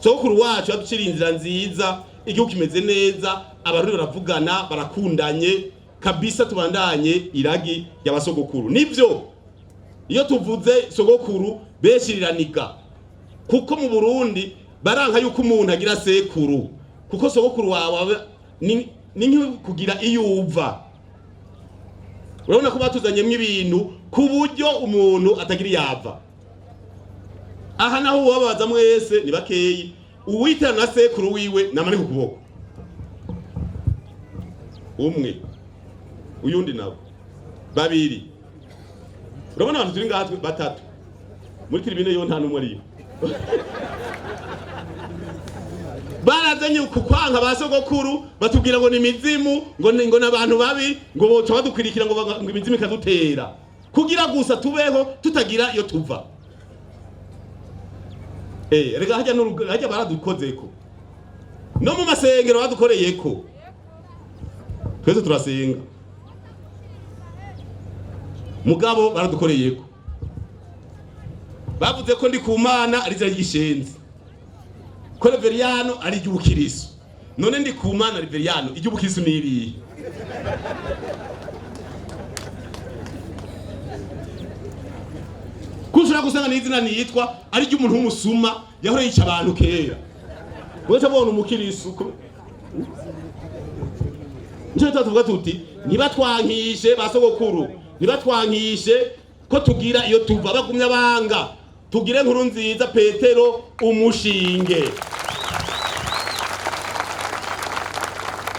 Sokuru wacu yaduciriye inzira nziza, igihugu kimeze neza, Abarundi baravugana, barakundanye kabisa. Tubandanye iragi y'abasogokuru. Nivyo, iyo tuvuze sogokuru benshi riraniga, kuko mu Burundi baranka yuko umuntu agira sekuru, kuko sogokuru wawe ni nko kugira iyo uva. Urabona ko batuzanyemwo ibintu ku buryo umuntu atagira iyava. Aha naho uwababaza mwese ni bakeyi uwitana na sekuru wiwe namanika ukuboko. Umwe, uyundi nawe, babiri. Urabona abantu turi ngaha batatu muri tribune, yo nta n'umwe ariyo. Barazanye ku kwanka ba sogokuru, batubwira ngo ni imizimu, ngo ni abantu babi, ngo boca badukwirikira, ngo imizimu ikadutera, kugira gusa tubeho tutagira iyo tuva. Rega hajya hajya baradukozeko, no mu masengero badukoreyeko. Twese turasenga, mugabo baradukoreyeko. Bavuze ko Ndikumana ari izina ry'ishenzi, ko Reveriyano ari iry'ubukirisu. None Ndikumana, Reveriyano, iry'ubukirisu ni irihe? Ko ushobora gusanga n'izina niyitwa ari iry'umuntu w'umusuma yahora yica abantu kera, ugaca abona umukirisu. Nico gituma tuvuga tuti ntibatwankishe ba sogokuru, ntibatwankishe ko tugira iyo tuva. Bagumya banga tugire Nkuru Nziza Petero umushinge.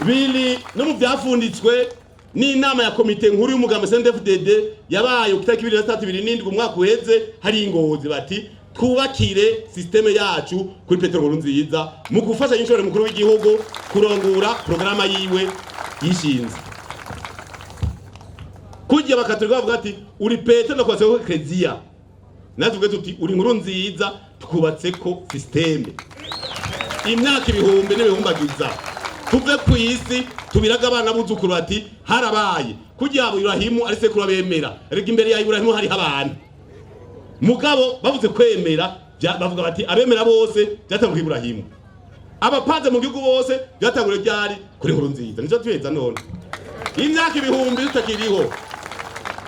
Biri no mu byafunditswe n'inama ya komite nkuru y'umugambi CNDD-FDD yabaye ku itariki 23 27 umwaka uheze hari ingozi, bati twubakire système yacu kuri Petero Nkuru Nziza mu gufasha inshore mukuru w'igihugu kurongura programa yiwe yishinze. Kujya Bakatolika bavuga ati uri Petero ndakubatse ko Eklezia, natwe tuvuge tuti uri Nkuru Nziza twubatse ko système imyaka ibihumbi n'ibihumbagiza. Tuve ku isi tubiraga abana buzukuru bati harabaye. Kugira ngo Iburahimu ari sekuru abemera, rega imbere ya Iburahimu hariho abantu. Mugabo bavuze kwemera, bavuga bati abemera bose byatanguye Iburahimu, abapanze mu gihugu bose byatanguriye ryari? Kuri Nkuru Nziza. Nico tuheza none imyaka ibihumbi tutakiriho,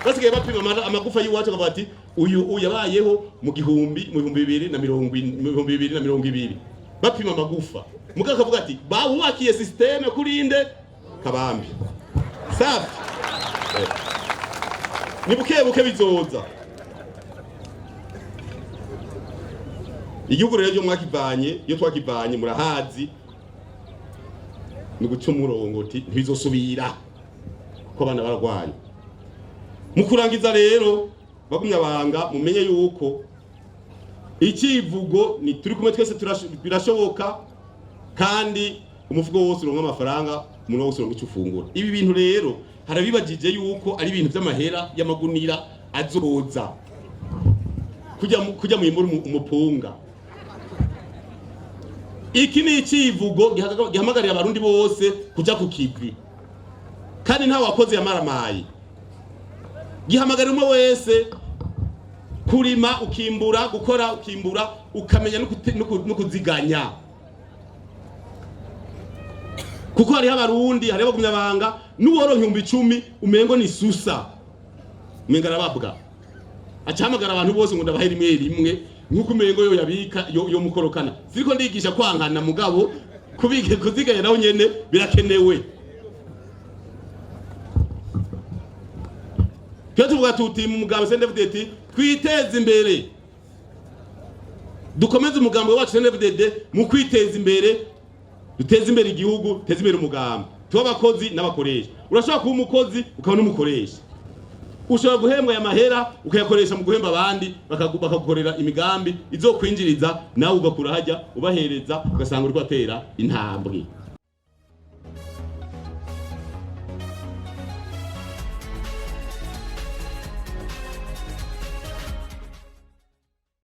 basigaye bapima amagufa y'iwacu bakavuga ati uyu yabayeho mu gihumbi mu bihumbi bibiri na mirongo mu 2020, bapima amagufa. Mugabo akavuga ati bawubakiye système kuri inde? Kabambi. Safi. Ni buke buke bizoza. Igihugu rero mwakivanye iyo twakivanye murahazi, ni guca umurongo uti ntibizosubira, kuko abana bararwanya. Mu kurangiza rero, bagumya banga mumenye yuko icivugo ni turi kumwe twese birashoboka, kandi umufuko wose uronka amafaranga, umuntu wose uronka icyo ufungura. Ibi bintu rero harabibagije yuko ari ibintu by'amahera y'amagunira azoza kujya mu umupunga. Iki ni icivugo gihamagarira Abarundi bose kuja ku kivi, kandi nta wakoze yamaramaye. Gihamagarira umwe wese kurima ukimbura, gukora ukimbura, ukamenya no kuziganya, kuko hariho Abarundi, hariho abagumyabanga n'uworonka 10,000 umengo ni susa, umengo arababwa, acahamagara abantu bose ngo ndabahe rimwe rimwe, nk'uko umengo yo yabika yo mukorokana. Siriko ndigisha kwankana, mugabo kubika kuziganya naho nyene birakenewe. Twe tuvuga tuti mu mugambi CNDD-FDD twiteze imbere, dukomeze umugambi wacu CNDD-FDD mu kwiteza imbere, duteze imbere igihugu, duteze imbere umugambi, tuba abakozi n'abakoresha. Urashobora kuba umukozi ukaba n'umukoresha. Ushobora guhembwa aya mahera ukayakoresha mu guhemba abandi, bakagukorera imigambi izokwinjiriza, nawe ugakura hajya ubahereza, ugasanga uriko atera intambwe.